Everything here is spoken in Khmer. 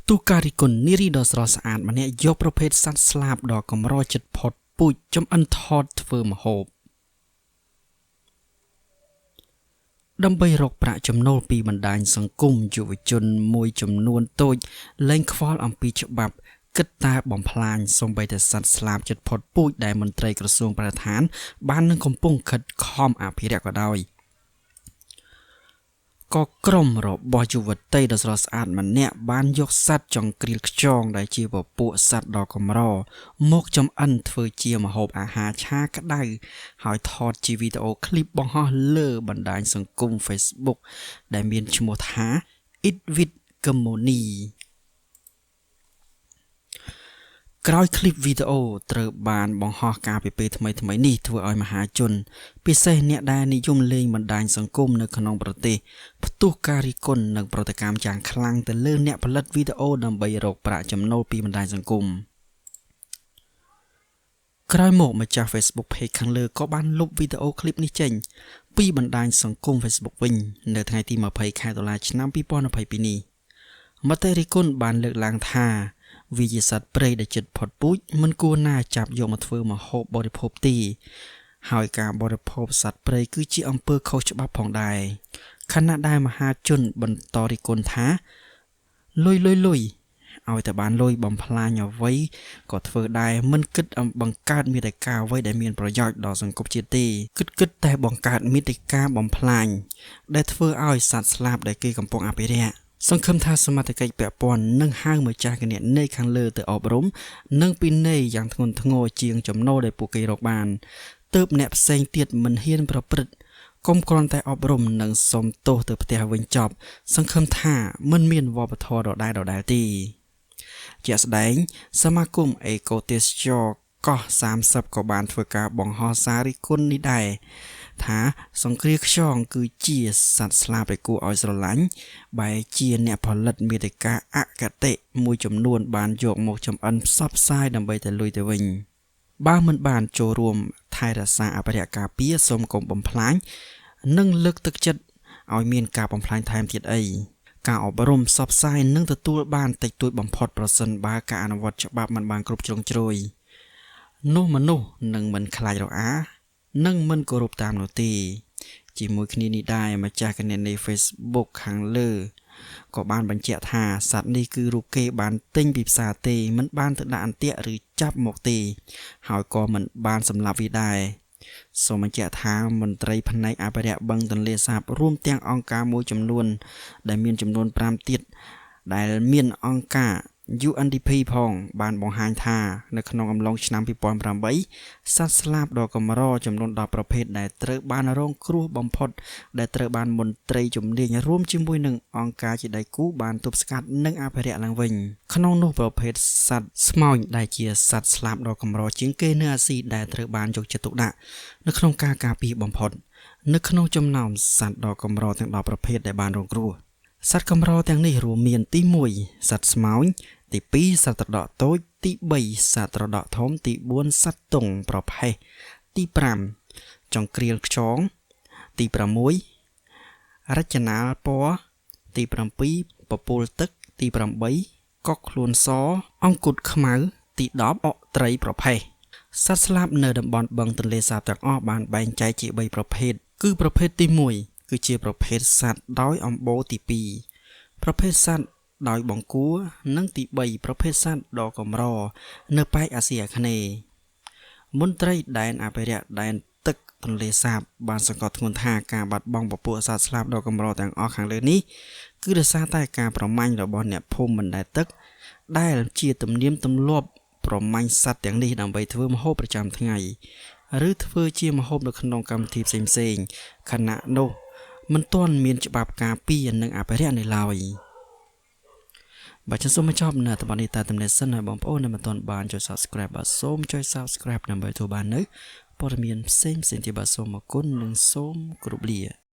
ផ្ទុះការរិះគន់នារីដ៏ស្រស់ស្អាតម្នាក់យកប្រភេទសត្វស្លាបដ៏កម្រជិតផុតពូជចំអិនថតធ្វើម្ហូបដើម្បីរកប្រាក់ចំណូលពីបណ្ដាញសង្គមយុវជនមួយចំនួនតូចលែងខ្វល់អំពីច្បាប់គិតតែបំផ្លាញសូម្បីតែសត្វស្លាបជិតផុតពូជដែលមន្ត្រីក្រសួងបរិស្ថានបាននឹងកំពុងខិតខំអភិរក្សក៏ដោយក៏ក្រុមរបស់យុវតីដ៏ស្រស់ស្អាតម្នាក់បានយកសត្វចង្គ្រៀលខ្យងដែលជាពពួកសត្វដ៏កម្រមកចំអិនធ្វើជាម្ហូបអាហារឆាក្តៅហើយថតជាវីដេអូឃ្លីបបង្ហោះលើបណ្ដាញសង្គម Facebook ដែលមានឈ្មោះថា Eat with Kemoni ក្រោយឃ្លីបវីដេអូត្រូវបានបង្ហោះកាលពីពេលថ្មីៗនេះធ្វើឲ្យមហាជនពិសេសអ្នកដែលនិយមលេងបណ្ដាញសង្គមនៅក្នុងប្រទេសផ្ទុះការរិះគន់និងប្រតិកម្មយ៉ាងខ្លាំងទៅលើអ្នកផលិតវីដេអូដើម្បីរកប្រាក់ចំណូលពីបណ្ដាញសង្គមក្រោយមកម្ចាស់ Facebook Page ខាងលើក៏បានលុបវីដេអូឃ្លីបនេះចេញពីបណ្ដាញសង្គម Facebook វិញនៅថ្ងៃទី20ខែតុលាឆ្នាំ2022នេះមតិរិះគន់បានលើកឡើងថាវាជាសត្វព្រៃដែលជិតផុតពូជមិនគួរណាចាប់យកមកធ្វើម្ហូបបរិភោគទេហើយការបរិភោគសត្វព្រៃគឺជាអំពើខុសច្បាប់ផងដែរខណៈដែលមហាជនបន្តរិះគន់ថាលុយលុយលុយឲ្យតែបានលុយបំផ្លាញអ្វីក៏ធ្វើដែរមិនគិតបង្កើតមាតិកាអ្វីដែលមានប្រយោជន៍ដល់សង្គមជាតិទេគិតតែបង្កើតមាតិកាបំផ្លាញដែលធ្វើឲ្យសត្វស្លាបដែលគេកំពុងអភិរក្សសង្ឃឹមថាសមត្ថកិច្ចពាក់ព័ន្ធនឹងហៅម្ចាស់គណនីខាងលើទៅអប់រំនិងពិន័យយ៉ាងធ្ងន់ធ្ងរជាងចំណូលដែលពួកគេរកបានទើបអ្នកផ្សេងទៀតមិនហ៊ានប្រព្រឹត្តកុំគ្រាន់តែអប់រំនិងសុំទោសទៅផ្ទះវិញចប់សង្ឃឹមថាមិនមានវប្បធម៌ដដែលៗទេជាក់ស្ដែងសមាគមអេកូទេសចរកោះ30ក៏បានធ្វើការបង្ហោះសាររិះគន់នេះដែរថាសង្គ្រាខ្យងគឺជាសត្វស្លាបដែលគួរឲ្យស្រឡាញ់បែរជាអ្នកផលិតមាតិកាអគតិមួយចំនួនបានយកមកចំអិនផ្សព្វផ្សាយដើម្បីតែលុយទៅវិញបើមិនបានចូលរួមថែរក្សាអភិរក្សការពារសូមកុំបំផ្លាញនិងលើកទឹកចិត្តឲ្យមានការបំផ្លាញថែមទៀតអីការអប់រំផ្សព្វផ្សាយនឹងទទួលបានតិចតួចបំផុតប្រសិនបើការអនុវត្តច្បាប់មិនបានគ្រប់ជ្រុងជ្រោយនោះមនុស្សនឹងមិនខ្លាចរអានិងមិនគោរពតាមនោះទេជាមួយគ្នានេះដែរម្ចាស់គណនី Facebook ខាងលើក៏បានបញ្ជាក់ថាសត្វនេះគឺរូបគេបានទិញពីផ្សារទេមិនបានទៅដាក់អន្ទាក់ឬចាប់មកទេហើយក៏មិនបានសម្លាប់វាដែរសូមបញ្ជាក់ថាមន្ត្រីផ្នែកអភិរក្សបឹងទន្លេសាបរួមទាំងអង្គការមួយចំនួនដែលមានចំនួន5ទៀតដែលមានអង្គការ UNDP ផងបានបង្ហាញថានៅក្នុងអំឡុងឆ្នាំ2008សត្វស្លាបដ៏កម្រចំនួន10ប្រភេទដែលត្រូវបានរងគ្រោះបំផុតដែលត្រូវបានមន្ត្រីជំនាញរួមជាមួយនឹងអង្គការជាដៃគូបានទប់ស្កាត់និងអភិរក្សឡើងវិញក្នុងនោះប្រភេទសត្វស្មោញដែលជាសត្វស្លាបដ៏កម្រជាងគេនៅអាស៊ីដែលត្រូវបានយកចិត្តទុកដាក់នៅក្នុងការការពារបំផុតនៅក្នុងចំណោមសត្វដ៏កម្រទាំង10ប្រភេទដែលបានរងគ្រោះសត្វកម្រទាំងនេះរួមមានទី1សត្វស្មោញទី2សត្វត្រដក់តូចទី3សត្វត្រដក់ធំទី4សត្វទង់ប្រផេះទី5ចង្គ្រៀលខ្យងទី6រចនាលពណ៌ទី7ពពុលទឹកទី8កុកខ្លួនសអង្គុតខ្មៅទី10អកត្រីប្រផេះសត្វស្លាបនៅតំបន់បឹងទន្លេសាបទាំងអស់បានបែងចែកជា3ប្រភេទគឺប្រភេទទី1គឺជាប្រភេទសត្វដោយអំបូរទី2ប្រភេទសត្វដោយបង្គួរនិងទី3ប្រភេទសត្វដ៏កម្រនៅប៉ែកអាស៊ីអាគ្នេយ៍មន្ត្រីដែនអភិរក្សដែនទឹកទន្លេសាបបានសង្កត់ធ្ងន់ថាការបាត់បង់ពពួកសត្វស្លាបដ៏កម្រទាំងអស់ខាងលើនេះគឺដោយសារតែការប្រមាញ់របស់អ្នកភូមិបណ្ដែតទឹកដែលជាទំនៀមទម្លាប់ប្រមាញ់សត្វទាំងនេះដើម្បីធ្វើម្ហូបប្រចាំថ្ងៃឬធ្វើជាម្ហូបនៅក្នុងកម្មវិធីផ្សេងៗខណៈនោះមិនទាន់មានច្បាប់ការពារនិងអភិរក្សនៅឡើយបាទខ្ញុំសូមបញ្ចប់នៅតំបន់នេះតែតំណែងសិនហើយបងប្អូនដែលមិនទាន់បានចុច Subscribe បាទសូមចុច Subscribe ដើម្បីទទួលបាននូវព័ត៌មានផ្សេងៗទៀតបាទសូមអរគុណនិងសូមគោរពលា